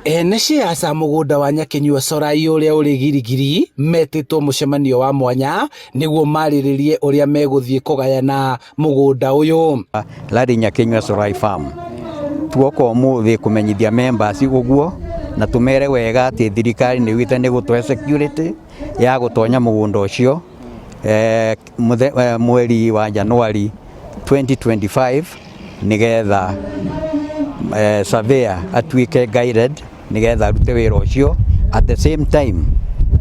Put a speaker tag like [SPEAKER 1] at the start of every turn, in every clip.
[SPEAKER 1] Ene shares a mũgũnda wa Nyakinyua Corai ũrĩa ũrĩ Girigiri metĩtwo mũcemanio wa mwanya nĩguo marĩrĩrie ũrĩa megũthiĩ kũgayana mũgũnda ũyũ.
[SPEAKER 2] Larry Nyakinyua Corai Farm tuoka ũmũthĩ kũmenyithia members ũguo na tũmere wega atĩ thirikari nĩ ugĩte nĩ gũtũhe security ya gũtonya mũgũnda ũcio mweri wa Januari 2025 nĩgetha surveyor atuĩke guided nĩgetha arute wĩra ũcio. At the same time,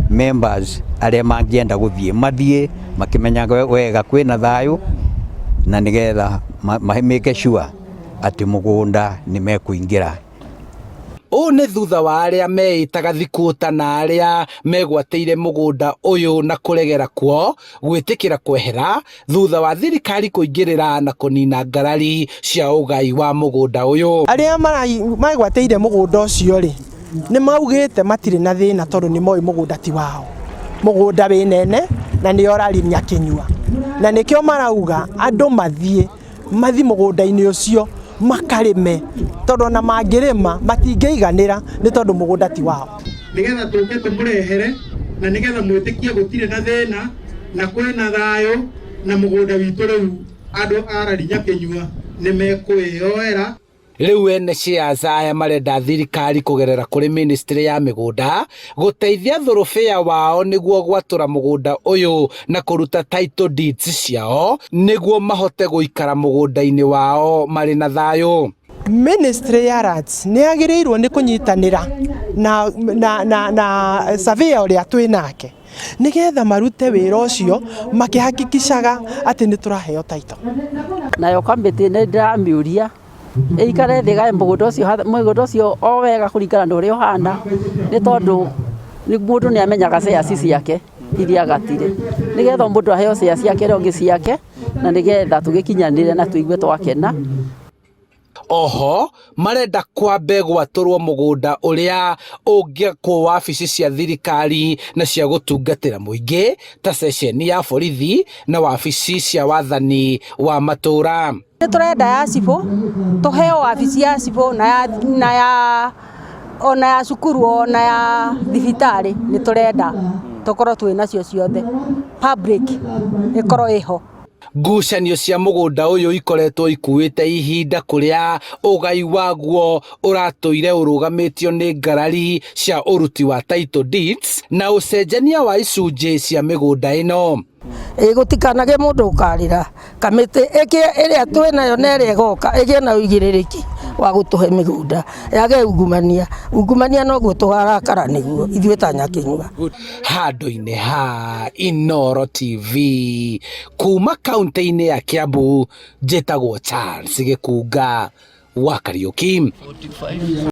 [SPEAKER 2] members arĩa mangĩenda gũthiĩ mathiĩ makĩmenyaga wega kwĩna thayũ na nĩgetha make sure atĩ mũgũnda nĩ mekũingĩra.
[SPEAKER 1] Ũũ nĩ thutha wa arĩa meĩtaga thikuũta na arĩa megwatĩire mũgũnda ũyũ na kũregera kuo gwĩtĩkĩra kwehera thutha wa thirikari kũingĩrĩra na kũnina ngarari cia ũgai wa mũgũnda ũyũ.
[SPEAKER 3] Arĩa megwatĩire mũgũnda ũcio rĩ, nĩ maugĩte matirĩ na thĩna tondũ nĩ moĩ mũgũnda ti wao. Mũgũnda wĩ nene na nĩo Larry Nyakinyua. Na nĩkĩo marauga andũ mathiĩ mathi mũgũnda-inĩ ũcio makarĩme tondũ ona mangĩrĩma matingĩiganĩra nĩ tondũ mũgũnda ti wao.
[SPEAKER 4] Nĩgetha tũke tũmũrehere na nĩgetha mwĩtĩkie gũtirĩ na thĩna na kwĩna thayũ na mũgũnda witũ rĩu andũ a Larry Nyakinyua nĩ mekwĩyoera.
[SPEAKER 1] Rĩu ene shares aya marenda thirikari kũgerera kũrĩ ministry ya mĩgũnda gũteithia thũrũbĩa wao nĩguo gwatũra mũgũnda ũyũ na kũruta title deeds ciao nĩguo mahote gũikara mũgũnda-inĩ wao marĩ na thayũ.
[SPEAKER 3] Ministry ya Lands nĩ yagĩrĩirwo nĩ kũnyitanĩra na surveyor ũrĩa twĩ nake nĩgetha marute wĩra ũcio makĩhakikishaga atĩ nĩ tũraheo title.
[SPEAKER 5] Nayo kamĩtĩ nĩ ndĩramĩũria ĩikare thĩ ĩgae mũgũnda ũcio o wega kũringana na ũrĩa ũhana, nĩ tondũ mũndũ nĩ amenyaga shares ciake iria agatire, nĩgetha o mũndũ aheo shares ciake, ũrĩa ũngĩ ciake, na nĩgetha tũgĩkinyanĩre na tũigue twakena.
[SPEAKER 1] Oho marenda kwambe gwatũrwo mũgũnda ũrĩa ũngĩakwo wabici cia thirikari na cia gũtungatĩra mũingĩ ta ceceni ya borithi na wabici cia wathani wa matũũra.
[SPEAKER 6] Nĩ tũrenda ya cibũ, tũheo wabici ya cibũ na ya ona ya cukuru ona ya thibitarĩ. Nĩ tũrenda tũkorwo twĩ nacio ciothe, public ĩkorwo ĩho.
[SPEAKER 1] Ngucanio cia mũgũnda ũyũ ikoretwo ikuĩte ihinda kũrĩa ũgai waguo ũratũire ũrũgamĩtio nĩ ngarari cia ũruti wa title deeds na ũcenjania wa icunjĩ cia mĩgũnda ĩno.
[SPEAKER 7] Ĩ gũtikanagĩe mũndũ ũkarĩra kamĩtĩ ĩrĩa twĩ nayo na ĩrĩa ĩgoka ĩgĩe na ũigĩrĩrĩki wa gũtũhe mĩgũnda yage ungumania. Ungumania noguo tũgarakara nĩguo ithuĩ ta Nyakinyua.
[SPEAKER 1] Handũ-inĩ ha Inooro TV kuma kaunti-inĩ ya Kiambu, njĩtagwo Charles Gĩkunga wa Kariũki.